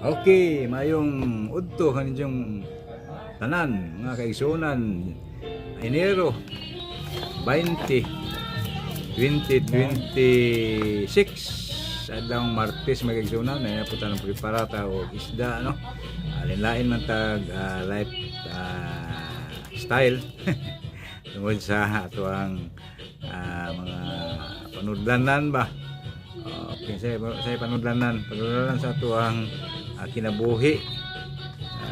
Okay, mayong udto kaninyong tanan, mga kaigsuonan. Enero 20, 2026, adlawng Martes, mga kaigsuonan, na po tanong preparata og isda, no? Lain-lain man tag life style tungod sa atoang mga panudlanan ba. Okay, sa panudlanan sa atoang kinabuhi.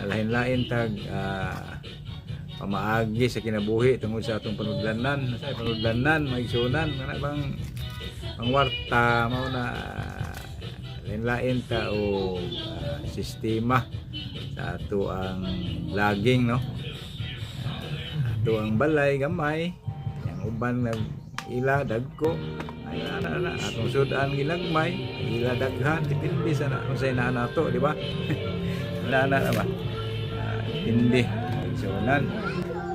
Lain-lain tag pamaagi sa kinabuhi tungod sa atong panudlanan, sa panudlanan, maigsuonan, kana bang pangwarta mao na lain-lain ta og sistema sa ato ang vlogging, no? Ato ang balay gamay, ang uban nag ila dagko, ay ana ana atong sudan ginagmay, ila daghan, depende sa na unsay naa nato, di ba? Na na ba? Depende, igsuonan.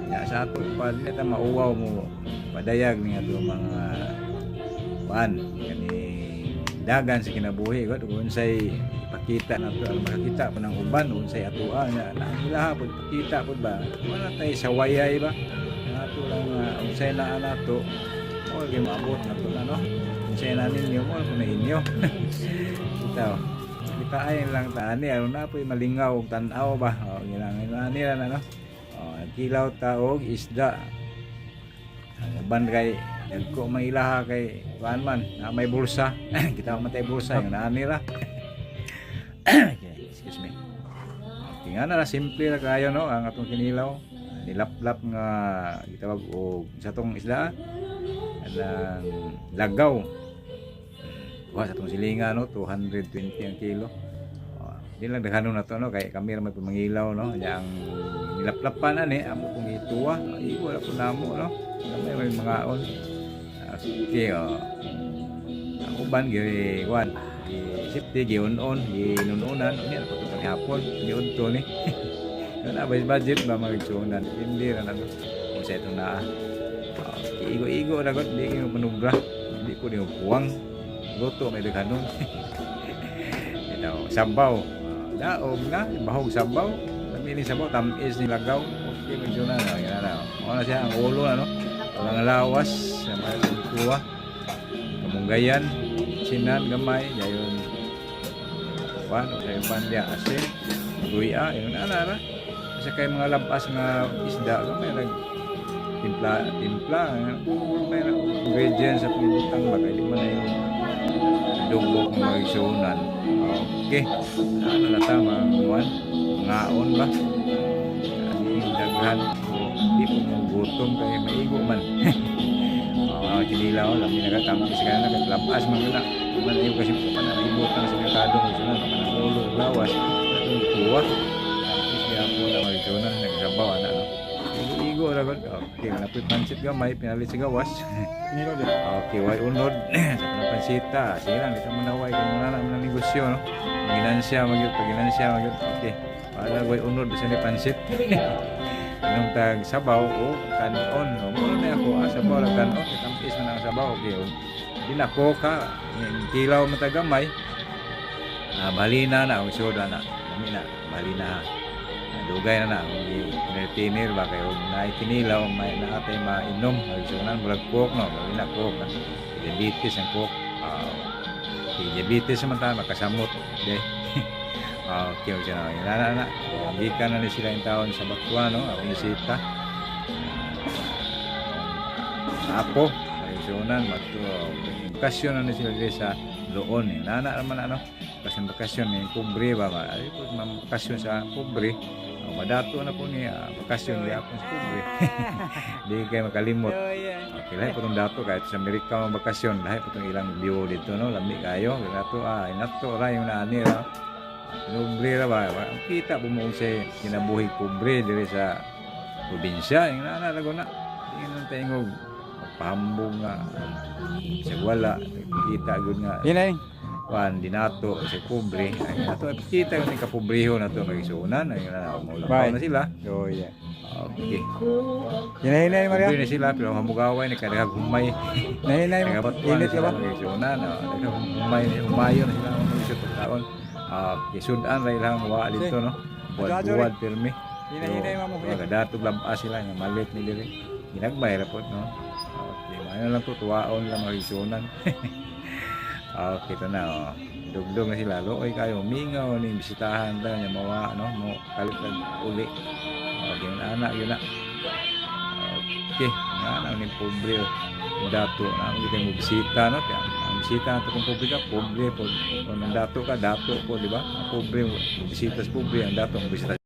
Ya, sa ato pa di ta mauwaw mo padayag ni ato mga kuan kani dagan sa kinabuhi gud, kung unsay ipakita nato aron makakita pa ng uban unsay atoa nya na ang ilaha pud ipakita pud ba. Wala tay sawayay ba. Ang ato lang unsay naa nato mo gyud maabot nato na, no? Unsay na ninyo mo na inyo. Itaw kita ay lang taani aron na po'y malingaw og tan-aw ba. O gilangan ani ra na, no? O kilaw ta og isda. Ang uban kay dagko may ilaha kay kuan man na may bulsa, kita man tay bulsa yung naani ra. Okay, excuse me. Okay nga na, simple ra kayo, no? Ang atong kinilaw, nilaplap nga gitawag og sa atong isda anang lagaw. Kuha sa atong silinga, no? 220 ang kilo. Oh, di lang daghanon na to, no? Kay kami ra may pamangilaw, no? Nya ang nilaplapan ani amo pong ituwa, igo ra po namo, no? Gamay may mangaon. Okay, oh. Ang uban gi kuan gi safety, giun-on, ginununan unya na po ito hapon giudto ni. Yun na budget ba, mga igsuonan. Depende ra na kung sa itong naa. Okay, igo-igo ra gud, di kayo manubra, hindi ko di kuwang luto may daghanon. Ito, sabaw. Daog na, bahog sabaw. Lami ni sabaw, tamis ni lagaw. Okay, medyo na, no? Yan na. O na siya, ang ulo na, no? Walang lawas, sa mga kuha. Kamunggayan, sinan, gamay, dayon. Kuan, o sa bandya, asin, luya, yun na, na, na. Kasi kay mga labas nga isda, gamay, nag timpla, timpla, may ingredients sa pangibutang ba, kaya di man na yung adobo kung magigsuonan. Okay. Ano na ta, mga kuwan? Ngaon ba? Ani daghan. Di po mo gutom kay maigo man. Oh, kinilaw, lami nagatamis ka na, naglapas man na. Man ayo kasi po pa na ibutang sa merkado mo sila kanang ulo lawas. Atong kuha. Tamis gyapon na, magigsuonan, nagsabaw ana, no. Igo-igo ra gud. Okay, na po'y pansit gamay, pinalit sa gawas. Kinilaw din. Okay, way unod sa pansita. Sige lang, dito mo naway kay mga na mga negosyo, no. Ginansya magyud, paginansya magyud. Okay. Para way unod sa ni pansit. Inom tag sabaw o kanon. No, mo na ako sabaw lang kanon, kitampis man ang sabaw. Okay. O, di na ka, kilaw man ta gamay. Balina na ang soda na. Lami na, balina. Dugay na na tinir ba kay og naay kinilaw may naatay mainom, magsunan murag Coke, no? Balina Coke. Diabetes ang Coke. Diabetes man ta makasamot de. Okay, okay na. Na na na. Gikan na ni sila yung taon sa Batwa, no? Akong bisita. Apo, magsunan mato bakasyon na ni sila diri sa Loon. Eh. Nana naman ano, bakasyon bakasyon ni pobre ba ba. Ay po bakasyon sa pobre. O, madato na po ni bakasyon di apon sa pobre. Di kay makalimot. Okay, lahi po itong dato kahit sa Amerika ang bakasyon, lahi po itong ilang view dito, no? Lami kayo. Dato, inato ra yung naani ra. Pobre ra ba? Kita po mo sa kinabuhi pobre diri sa probinsya. Yung naana ra na. Di nang tayo magpahambog nga sa wala kita gud nga Hinay. Kuan dinato sa pobre ay nato kita ni kapobriho na to magisuonan ay na mo Bye. na sila. Oh yeah. Okay. Hinay hinay Maria. Pobre na sila pero hamugaway ni kadagag humay. Hinay hinay mo. Nagabatuan Init ka sila ba? magisuonan, oh, daghang humay, humayo na sila magisud pagkaon. Okay, sudan ra ilang wa dito, no. Buwad-buwad pirmi. Hinahinay mamo. Mga dato labas sila nga malit ni diri. Ginagmay ra pod, no. Okay, maayo lang to, tuwaon lang mga isunan. Okay, ito na oh. Dugdog na sila. Looy kayo, mingaw ni bisitahan ta nya mawa, no, mo kalit uli. Okay, anak yun na. Okay, nga na ni pobre oh. Dato na ang mo bisita, no. Kaya ang bisita nato kung pobre ka, pobre po. Kung ang dato ka, dato po, di ba? Ang pobre mo bisita sa pobre, ang dato mo bisita.